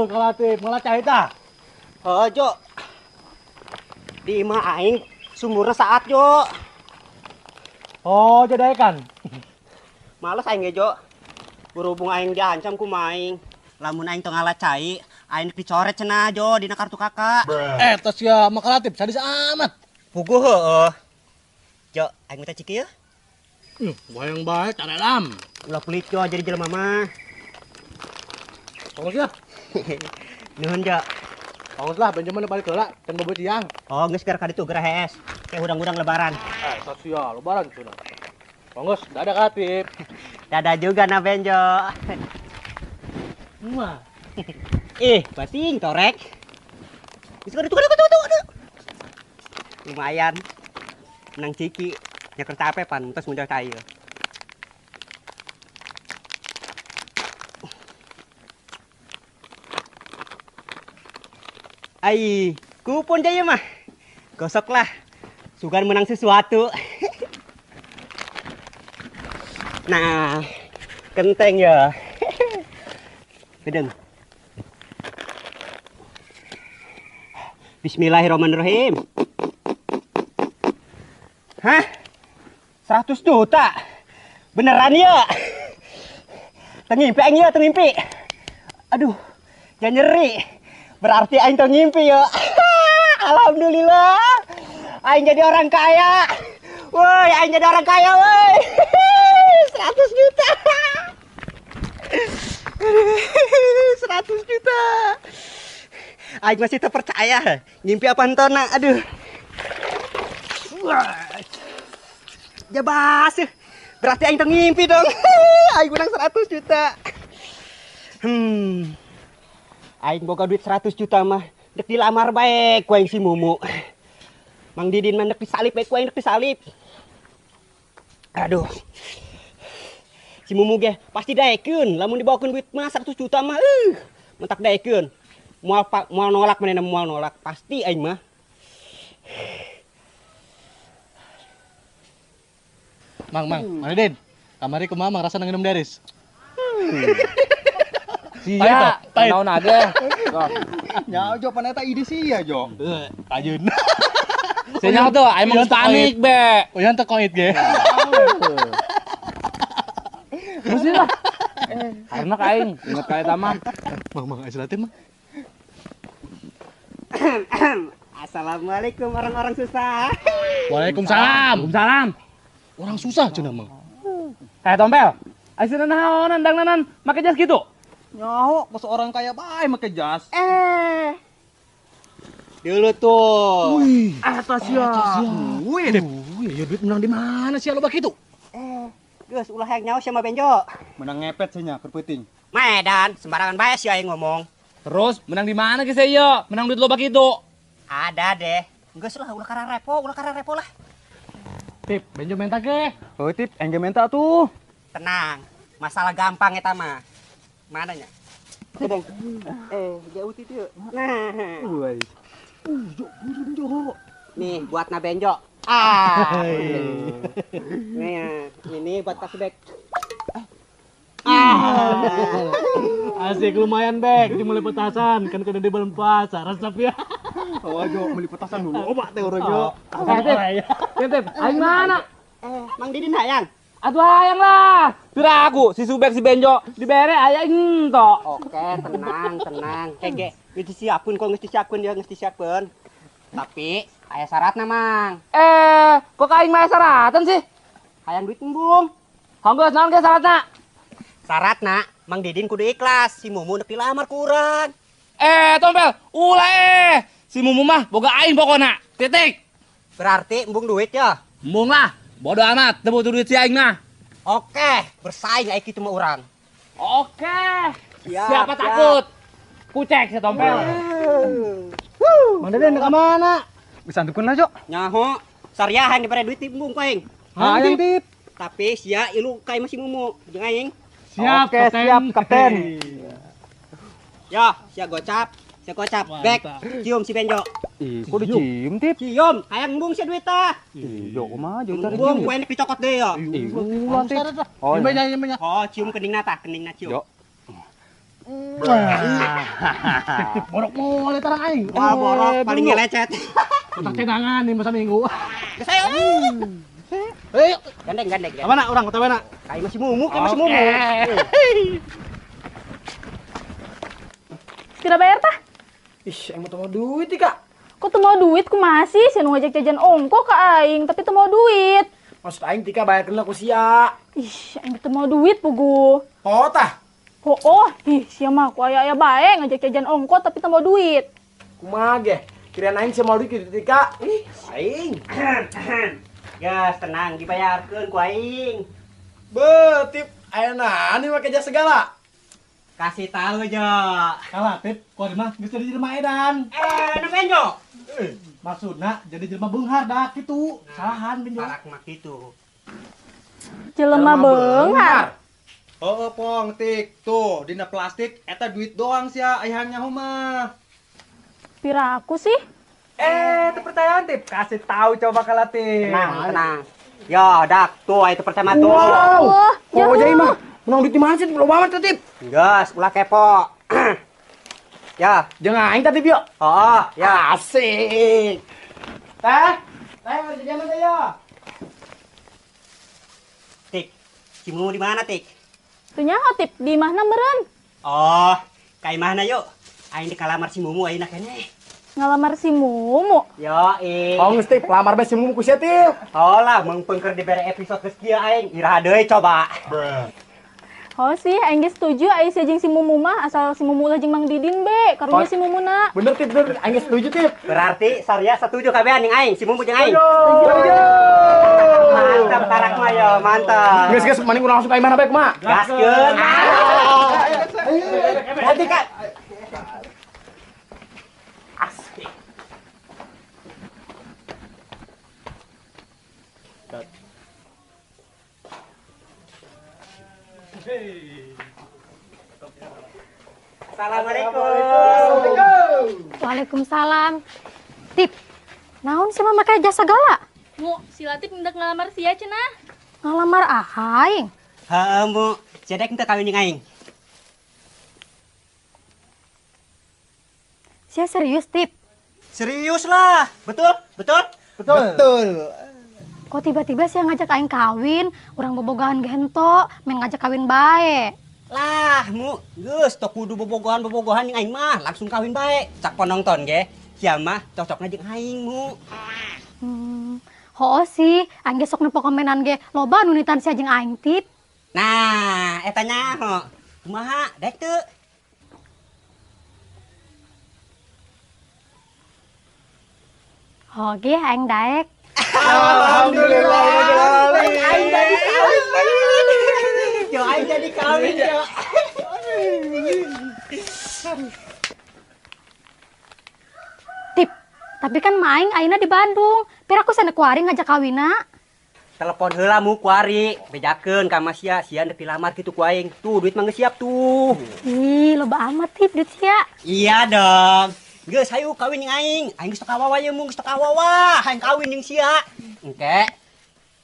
Kalatip, malah cai tah. Heuh, Jo. Di imah aing sumurna saat, Jo. Oh, jadi kan. Males aing ge, Jo. Berhubung aing diancam ku maing. Lamun aing teu ngala cai, aing dicoret cenah, Jo, dina kartu kakak. Eh, tos ya mah Kalatip sadis amat. Puguh heueuh. Jo, aing minta ciki ya. Wayang bae carelam. Ulah pelit, Jo, jadi jelema mah. Tongos ya. Nuhun, Jo. Tongos lah, Benjamin balik heula, can bobo siang. Oh, geus gara ka ditu geura hees. Kayak hudang-hudang lebaran. Eh, tos ya, lebaran cenah. Tongos, dadah Kalatip. Dadah juga na Benjo. Wah. Ih, bating torek. Geus ka ditu, ka ditu, ka ditu. Lumayan. Menang ciki. Nyeker capek pan, terus muncul kayu. Ai, kupon jaya mah. Gosok lah. Sugan menang sesuatu. Nah, kenteng ya. Gedeng. Bismillahirrahmanirrahim. Hah? 100 juta? Beneran ya? Tengimpi aing ya, tengimpi. Aduh, jangan nyeri. Berarti aing teu ngimpi ya. Alhamdulillah. Aing jadi orang kaya. Woi, aing jadi orang kaya woi. 100 juta. 100 juta. Aing masih terpercaya. Ngimpi apa entona? Aduh. Wah. Jabas. Berarti aing teu ngimpi dong. Aing menang 100 juta. Aing boga duit 100 juta mah dek dilamar bae ku aing si Mumu. Mang Didin mah dek disalip bae ku aing dek disalip. Aduh. Si Mumu ge pasti daekeun lamun dibawakeun duit mah 100 juta mah mentak daekeun. Moal moal nolak manehna moal nolak pasti aing mah. Mang, Mang Didin. Kamari kumaha Mang rasana nginum deris? Sia, naon aja. Nya Jo pan eta ide sia Jo. Kajun. Sinyal tuh, aing mah panik be. Uyan teu koit ge. Terus lah. Karena aing inget ka eta mah. Mang, Mang, istirahatin mah. Assalamualaikum orang-orang susah. Waalaikumsalam. Waalaikumsalam. Orang susah cenah Mang. Eh Tompel, aisina naonan dangnanan make jas gitu? Nyaho, kos orang kaya bae make jas. Eh. Dulu tuh. Wih. Atas ya. Wih, ya duit menang di mana sih lo begitu? Eh, geus ulah yang nyaho sama Benjo. Menang ngepet sih nya keur peuting. Medan, sembarangan bae sih aing ngomong. Terus menang di mana geus ieu? Menang duit loba kitu. Ada deh. Geus lah ulah kararepo lah. Tip, Benjo minta ge. Oh, Tip, engge minta tuh. Tenang, masalah gampang eta mah. Mananya? Gedeng. Jauh itu. Nah. Woi. Jo, Jo. Nih buat na Benjo. Ah. Nih, ini buat kasih bek. Ah. Asik lumayan bek, dimulai petasan kan kena di bulan puasa, resep ya. Oh, Jo, beli petasan dulu. Obat teh urang Jo. Tip, tip, aing mana? Mang Didin hayang. Atuh hayang lah. Piraku si Subek si Benjo dibere aya ento. Oke, tenang, tenang. Kege, geus disiapkeun kok geus disiapkeun ya, geus disiapkeun. Tapi aya syaratna, Mang. Eh, kok aing mah aya syaratan sih? Hayang duit embung. Honggo naon ge syaratna? Syaratna, Mang Didin kudu ikhlas, si Mumu nek dilamar kurang. Eh, Tompel, ulah eh. Si Mumu mah boga aing pokona. Titik. Berarti embung duit ya? Embung lah. Bodoh amat, teu butuh duit si aing mah. Oke, bersaing aing kitu mah urang. Oke. Siap, siapa siap. Takut? Kucek si Tompel. Mang Deden ka mana? Bisa antukeun lah, Jo. Nyaho, sariahan dibere duit embung ku aing. Hayang, Tip. Tapi sia ilu ka imah si Mumu jeung aing. Siap, oke, kapten. Siap, kapten. Ya, sia gocap. Sia gocap, bek, cium si Benjo. Ih, kok dicium, Tip? Cium, hayang embung sia duit tah. Ih, Jo, kumaha Jo cari Embung, cium. ku enek dicokot deui ya. Ih, ulah, Tip. Oh, iya. Oh, cium keningna tah, keningna cium. Jo. Tip borok mau tarang aing. Wah, borok paling ngelecet. Kotak cenangan nih masa minggu. Geus ayo. Ayo. Gandeng gandeng. Mana urang kota mana? Kayak masih mumu, kayak masih mumu. Tidak bayar tah? Ih, aing mau duit Kak. Kok teu mau duit kumaha sih? Sia nu ngajak jajan ongko ka aing, tapi teu mau duit. Maksud aing Tika bayarkeun ku sia. Ih, aing teu mau duit pugu. Oh tah. Oh, ih sia mah ku aya-aya bae ngajak jajan ongko tapi teu mau duit. Kumaha ge? Kirain aing sia mau duit kitu Tika. Ih, aing. Gas, tenang dibayarkeun ku aing. Be, Tip, aya naon make jas segala? Kasih tahu Jo. Kalah Tip, ku mah geus jadi jelema edan. Eh, nu Benjo. Maksudna jadi jelema beunghar dah kitu. Salahan Benjo. Tarak mah kitu. Jelema beunghar. Heeh, Pong, Tik. Tuh, dina plastik eta duit doang sia ayahnya nyaho mah. Pira aku sih? Eh, teu percayaan Tip. Kasih tahu coba ka Tip. Tenang, tenang. Yo, dak, tuh itu pertama tuh. Wow. Kok jadi mah? Menang duit di mana sih? Belum banget tuh, Tip. Gas, ulah kepo. Ya, jangan aing tadi, Tip, yo. Oh, ya. Asik. Teh, teh kerja mana ya? Tik, si Mumu di mana, Tik? Tuh nyaho, Tip, di imahna meureun. Oh, ka imahna yuk. Aing dikalamar si Mumu ayeuna keneh. Ngalamar si Mumu. Yo, ih. Oh, geus Tip, lamar bae si Mumu ku sia, Tip. Oh lah, meungpeung keur dibere episode geus kieu aing. Iraha deui coba. Oh sih, aing ge setuju aing sia jeung si Mumu mah asal si Mumu ulah jeung Mang Didin be, karunya si Mumuna. Bener Tip, bener. Aing ge setuju Tip. Berarti Saria setuju kabehan jeung aing, si Mumu jeung aing. Setuju. Mantap tarak mah yo, mantap. Geus geus mending urang langsung ka imahna bae kumaha? Gaskeun. Nanti Kak. Asik. Assalamualaikum. Waalaikumsalam. Tip, naon sih mah make jasa segala? Mu, si Latif hendak ngalamar sia cenah. Ngalamar aing? Heeh, Mu. Sia dek teu kawin jeung aing. Sia serius, Tip? Serius lah. Betul? Betul? Betul. Betul. Kok tiba-tiba sia ngajak aing kawin, urang bobogohan gento, main ngajak kawin bae. Lah, Mu, geus teu kudu bobogohan-bobogohan jeung aing mah, langsung kawin bae. Cak penonton ge, sia mah cocokna jeung aing, Mu. Hooh sih, aing ge sok nempo komenan ge loba nu nitan sia jeung aing, Tip. Nah, eta nyaho. Kumaha, dek teu? Oh ge aing daek. Alhamdulillah. Aing jadi kawin. Yo aing jadi kawin yo. Tip, tapi kan ma aing ayeuna di Bandung. Pira aku sana kuari ngajak kawina. Telepon heula mu kuari, bejakeun ka Mas sia, sia nepi lamar kitu ku aing. Tuh duit mah geus siap tuh. Ih, loba amat Tip duit sia. Iya dong. Geus hayu kawin jeung aing. Aing geus teu kawawa ye mu, geus teu kawawa. Hayang kawin jeung sia. Engke.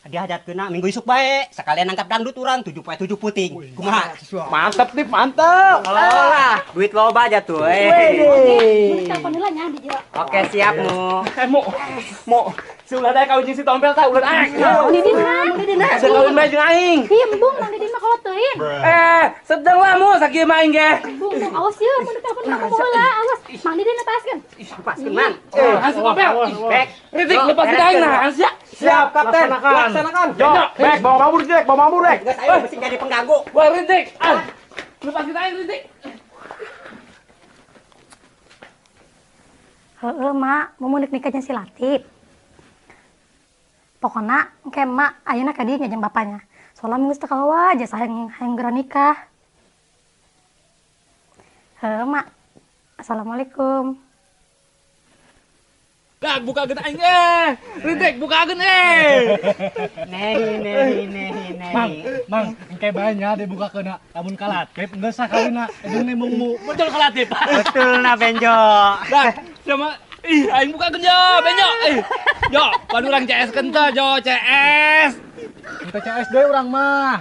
Dihajatkeunna minggu isuk bae. Sekalian nangkap dangdut urang 7.7 puting. Kumaha? Mantap Tip, mantap. Lah, duit loba aja tuh. Mun telepon heula nya di jero. Oke, siap mu. Mu, mu. Si ulah daek kawin jeung si Tompel tah, ulah daek. Mang Didin mah, Mang Didin mah. Sia kawin bae jeung aing. Ih, embung Mang Didin mah kolot teuing. Sedeng lah mu sakieu mah aing ge. Embung, embung awas ye, mun ditelepon mah kamu heula, awas. Mang Didin lepaskeun. Ih, lepaskeun, Mang. Si Tompel. Bek. Ritik lepasin aing nah, sia. Siap, Kapten. Laksanakan. Yo, Bek, bawa mabur, Jack, bawa mabur, Bek. Geus ayo mesti jadi pengganggu. Wah, Ritik. Ah. Lepasin aing, Ritik. Heeh, Mak, mau nek nikahnya si Latif. Pokona engke mak ayeuna ka dieu nya jeung bapanya. Soalnya geus teu kawawa jasa hayang hayang geura nikah. Heuh, Mak. Assalamualaikum. Dak bukakeun aing eh. Ritik bukakeun eh. Nehi nehi nehi nehi. Mang, mang, engke bae nya dibukakeunna. Lamun ka Latif geus sah kawinna. Jeung mumu. Betul ka Latif. Betul na Benjo. Dak, sama ih aing bukakeun yo, Benjo. Eh. Yo, padu urang CS keun teh, yo CS. Kita CS deui urang mah.